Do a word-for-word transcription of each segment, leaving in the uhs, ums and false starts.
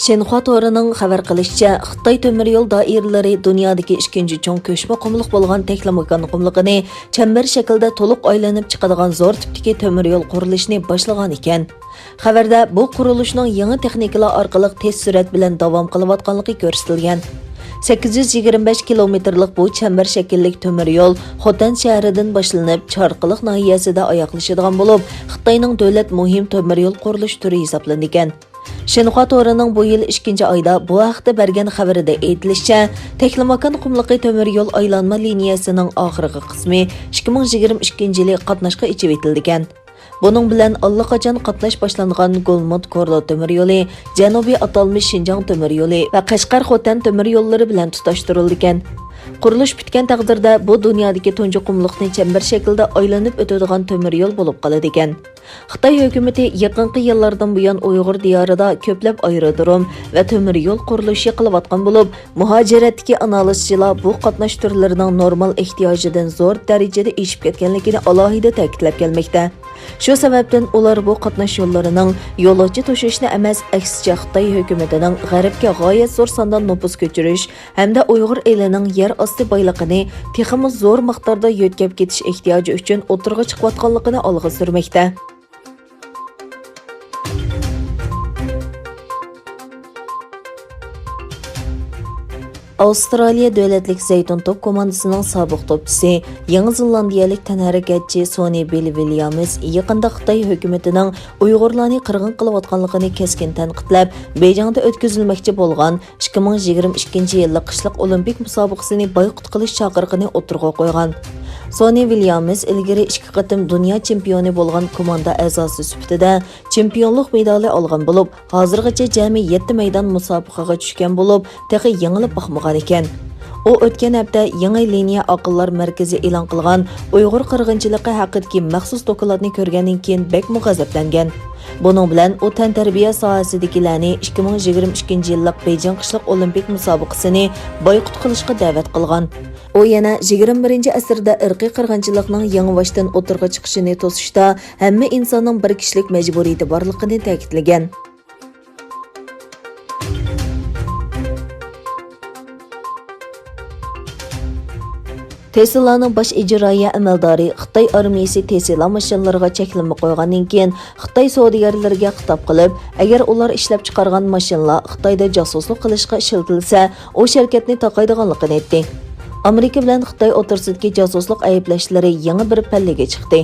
شىنخۇا تورىنىڭ خەۋەر قىلىشىچە، خىتاي تۆمۈر يول دائىرىلىرى دۇنيادىكى ئىككىنچى چوڭ كۆچمە قۇملۇق بولغان تەكلىماكان قۇملۇقىنى چەمبەر شەكلىدە تولۇق ئايلىنىپ چىقىدىغان زور تىپتىكى تۆمۈر يول قۇرۇلۇشىنى باشلىغان ئىكەن. خەۋەردە بۇ قۇرۇلۇشنىڭ يېڭى تېخنىكىلار ئارقىلىق تېز سۈرئەت بىلەن داۋام قىلىۋاتقانلىقى كۆرسىتىلگەن. سەككىز يۈز يىگىرمە بەش كىلومېتىرلىق بۇ چەمبەر شەكىللىك تۆمۈر يول خوتەن شەھىرىدىن باشلىنىپ، چارقىلىق ناھىيەسىدە ئاياغلىشىدىغان بولۇپ، خىتاينىڭ دۆلەت مۇھىم تۆمۈر يول قۇرۇلۇش تۈرى ھېسابلىنىدىكەن. شىنخۇا تورىنىڭ بۇ يىل ئىككىنچى ئايدا بۇ ھەقتە بەرگەن خەۋىرىدە ئېيتىلىشىچە، تەكلىماكان قۇملۇقى تۆمۈر يول ئايلانما لىنىيەسىنىڭ ئاخىرقى قىسمى ئىككى مىڭ يىگىرمە ئىككىنچى يىلى قاتناشقا ئېچىۋېتىلىدىكەن. بۇنىڭ بىلەن ئاللىقاچان قاتناش باشلانغان گولمۇت كورلا تۆمۈر يولى، جەنۇبىي ئاتالمىش شىنجاڭ تۆمۈر يولى ۋە قەشقەر خوتەن تۆمۈر يوللىرى بىلەن تۇتاشتۇرۇلىدىكەن. قۇرۇلۇش پۈتكەن تەقدىردە، بۇ دۇنيادىكى تۇنجى قۇملۇقنى چەمبەر شەكلىدە ئايلىنىپ ئۆتىدىغان تۆمۈر يول بولۇپ قالىدىكەن. خىتاي ھۆكۈمىتى يېقىنقى يىللاردىن بۇيان ئۇيغۇر دىيارىدا كۆپلەپ ئايرودروم ۋە تۆمۈر يول قۇرۇلۇشى قىلىۋاتقان بولۇپ، مۇھاجىرەتتىكى ئانالىزچىلار بۇ قاتناش تۈرلىرىنىڭ نورمال ئېھتىياجىدىن زور دەرىجىدە ئېشىپ كەتكەنلىكىنى ئالاھىدە تەكىتلەپ كەلمەكتە. شۇ سەۋەبتىن ئۇلار بۇ قاتناش يوللىرىنىڭ يولۇچى توشۇشنى ئەمەس، ئەكسىچە خىتاي ھۆكۈمىتىنىڭ غەربكە غايەت زور ساندا نوپۇس كۆچۈرۈش ھەمدە ئۇيغۇر ئېلىنىڭ يەر ئاستى بايلىقىنى تېخىمۇ زور مىقداردا يۆتكەپ كېتىش ئېھتىياجى ئۈچۈن ئوتتۇرىغا چىقىۋاتقانلىقىنى ئالغا سۈرمەكتە. ئاۋسترالىيە دۆلەتلىك زەيتۇن توپ كوماندىسىنىڭ سابىق توپچىسى، يېڭى زېلاندىيەلىك تەنھەرىكەتچى سونى بىل ۋىليامس يېقىندا خىتاي ھۆكۈمىتىنىڭ ئۇيغۇرلارنى قىرغىن قىلىۋاتقانلىقىنى كەسكىن تەنقىدلەپ، بېيجىڭدا ئۆتكۈزۈلمەكچى بولغان ئىككى مىڭ يىگىرمە ئىككىنچى يىللىق قىشلىق ئولىمپىك مۇسابىقىسىنى بايقۇت قىلىش چاقىرىقىنى ئوتتۇرىغا قويغان. سونى ۋىليامس ئىلگىرى ئىككى قېتىم دۇنيا چېمپىيونى بولغان كوماندا ئەزاسى سۈپىتىدە چېمپىيونلۇق مېدالى ئالغان بولۇپ، ھازىرغىچە جەمئىي يەتتە مەيدان مۇسابىقىگە چۈشكەن بولۇپ، تېخى يېڭىلىپ باقمىغان ئىكەن. ئۇ ئۆتكەن ھەپتە يېڭى لىنىيە ئاقىللار مەركىزى ئېلان قىلغان ئۇيغۇر قىرغىنچىلىقى ھەققىدىكى مەخسۇس دوكلاتنى كۆرگەندىن كېيىن بەكمۇ غەزەپلەنگەن. بۇنىڭ بىلەن ئۇ تەنتەربىيە ساھەسىدىكىلەرنى ئىككى مىڭ يىگىرمە ئىككىنچى يىللىق بېيجىڭ قىشلىق ئولىمپىك مۇسابىقىسىنى بايقۇت قىلىشقا دەۋەت قىلغان. ئۇ يەنە يىگىرمە بىرىنچى ئەسىردە ئىرقىي قىرغىنچىلىقنىڭ يېڭىباشتىن ئوتتۇرىغا چىقىشىنى توسۇشتا ھەممە ئىنساننىڭ بىر كىشىلىك مەجبۇرىيىتى بارلىقىنى تەكىتلىگەن. تېسلانىڭ باش ئىجرائىيە ئەمەلدارى خىتاي ئارمىيىسى تېسلا ماشىنىلىرىغا چەكلىمە قويغاندىن كېيىن، خىتاي سودىگەرلىرىگە خىتاب قىلىپ، ئەگەر ئۇلار ئىشلەپچىقارغان ماشىنىلار خىتايدا جاسۇسلۇق قىلىشقا ئىشلىتىلسە، ئۇ شىركەتنى تاقايدىغانلىقىنى ئېيتتى. ئامېرىكا بىلەن خىتاي ئوتتۇرىسىدىكى جاسۇسلۇق ئەيىبلەشلىرى يېڭى بىر پەللىگە چىقتى.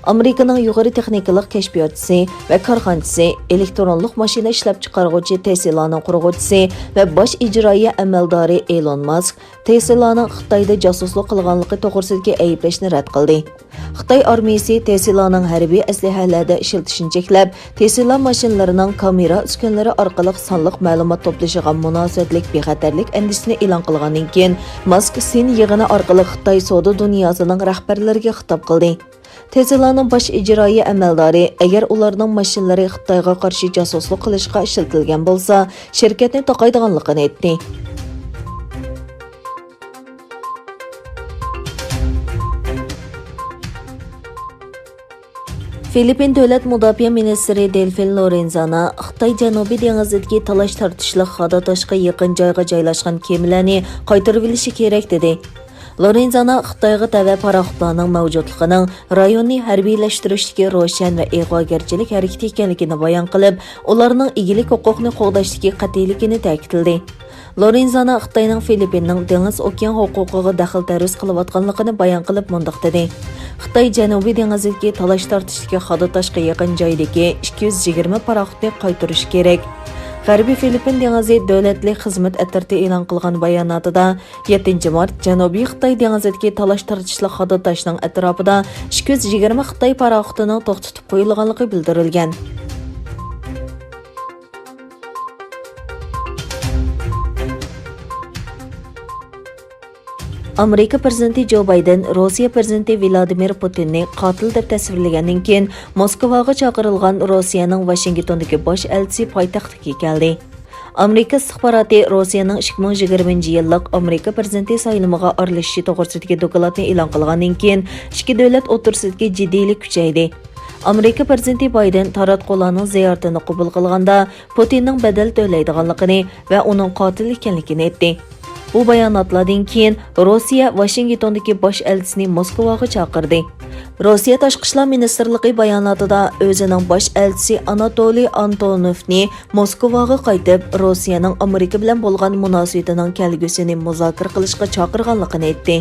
ئامېرىكىنىڭ يۇقىرى تېخنىكىلىق كەشپىياتچىسى ۋە كارخانىچىسى، ئېلېكترونلۇق ماشىنا ئىشلەپچىقارغۇچى تېسلانىڭ قۇرغۇچىسى ۋە باش ئىجرائىيە ئەمەلدارى ئېلون ماسك تېسلانىڭ خىتايدا جاسۇسلۇق قىلغانلىقى توغرىسىدىكى ئەيىبلەشنى رەت قىلدى. خىتاي ئارمىيىسى تېسلانىڭ ھەربىي ئەسلىھەلەردە ئىشلىتىشىنى چەكلەپ، تېسلا ماشىنىلىرىنىڭ كامېرا ئۈسكۈنىلىرى ئارقىلىق سانلىق مەلۇمات توپلىشىغا مۇناسىۋەتلىك بىخەتەرلىك ئەندىشىسىنى ئېلان قىلغاندىن كېيىن، ماسك سىن يىغىنى ئارقىلىق خىتاي سودا دۇنياسىنىڭ رەھبەرلىرىگە خىتاب قىلدى. تېسلانىڭ باش ئىجرائىيە ئەمەلدارى، ئەگەر ئۇلارنىڭ ماشىنىلىرى خىتايغا قارشى جاسۇسلۇق قىلىشقا ئىشلىتىلگەن بولسا، شىركەتنى تاقايدىغانلىقىنى ئېيتتى. فىلىپپىن دۆلەت مۇداپىئە مىنىستىرى دېلفىن لورېنزانا خىتاي جەنۇبىي دېڭىزىدىكى تالاش-تارتىشلىق خادا تاشقا يېقىن جايغا جايلاشقان كېمىلەرنى قايتۇرۇۋېلىشى كېرەك، دېدى. لورېنزانا خىتايغا تەۋە پاراخوتلارنىڭ مەۋجۇتلۇقىنىڭ رايوننى ھەربىيلەشتۈرۈشتىكى روشەن ۋە ئىغۋاگەرچىلىك ھەرىكىتى ئىكەنلىكىنى بايان قىلىپ، ئۇلارنىڭ ئىگىلىك ھوقۇقىنى قوغداشتىكى قەتئىيلىكىنى تەكىتلىدى. لورېنزانا خىتاينىڭ فىلىپپىننىڭ دېڭىز ئوكيان ھوقۇقىغا دەخلى-تەرۇز قىلىۋاتقانلىقىنى بايان قىلىپ مۇنداق دېدى: خىتاي جەنۇبىي دېڭىزىدىكى تالاش-تارتىشتىكى خادا تاشقا يېقىن جايدىكى ئىككى يۈز يىگىرمە پاراخوتنى قايتۇرۇشى كېرەك. غەربىي فىلىپپىن دېڭىزى دۆلەتلىك خىزمەت ئەترىتى ئېلان قىلغان باياناتىدا، يەتتىنچى مارت جەنۇبىي خىتاي دېڭىزىدىكى تالاش-تارتىشلىق خادا تاشنىڭ ئەتراپىدا ئىككى يۈز يىگىرمە خىتاي پاراخوتىنىڭ توختىتىپ قويۇلغانلىقى بىلدۈرۈلگەن. ئامېرىكا پىرېزىدېنتى جو بايدېن روسىيە پىرېزىدېنتى ۋلادىمىر پۇتىننى قاتىل دەپ تەسۋىرلىگەندىن كېيىن، موسكۋاغا چاقىرىلغان روسىيەنىڭ ۋاشىنگتوندىكى باش ئەلچىسى پايتەختكە كەلدى. ئامېرىكا ئىستىخباراتى روسىيەنىڭ ئىككى مىڭ يىگىرمىنچى يىللىق ئامېرىكا پىرېزىدېنتى سايلىمىغا ئارىلىشىشى توغرىسىدىكى دوكلاتنى ئېلان قىلغاندىن كېيىن، ئىككى دۆلەت ئوتتۇرىسىدىكى جىددىيلىك كۈچەيدى. ئامېرىكا پىرېزىدېنتى بايدېن تاراتقۇلارنىڭ زىيارىتىنى قوبۇل قىلغاندا، پۇتىننىڭ بەدەل تۆلەيدىغانلىقىنى ۋە ئۇنىڭ قاتىل ئىكەنلىكىنى ئېيتتى. بۇ باياناتلاردىن كېيىن روسىيە ۋاشىنگتوندىكى باش ئەلچىسىنى موسكۋاغا چاقىردى. روسىيە تاشقى ئىشلار مىنىستىرلىقى باياناتىدا ئۆزىنىڭ باش ئەلچىسى ئاناتولىي ئانتونوفنى موسكۋاغا قايتىپ، روسىيەنىڭ ئامېرىكا بىلەن بولغان مۇناسىۋىتىنىڭ كەلگۈسىنى مۇزاكىرە قىلىشقا چاقىرغانلىقىنى ئېيتتى.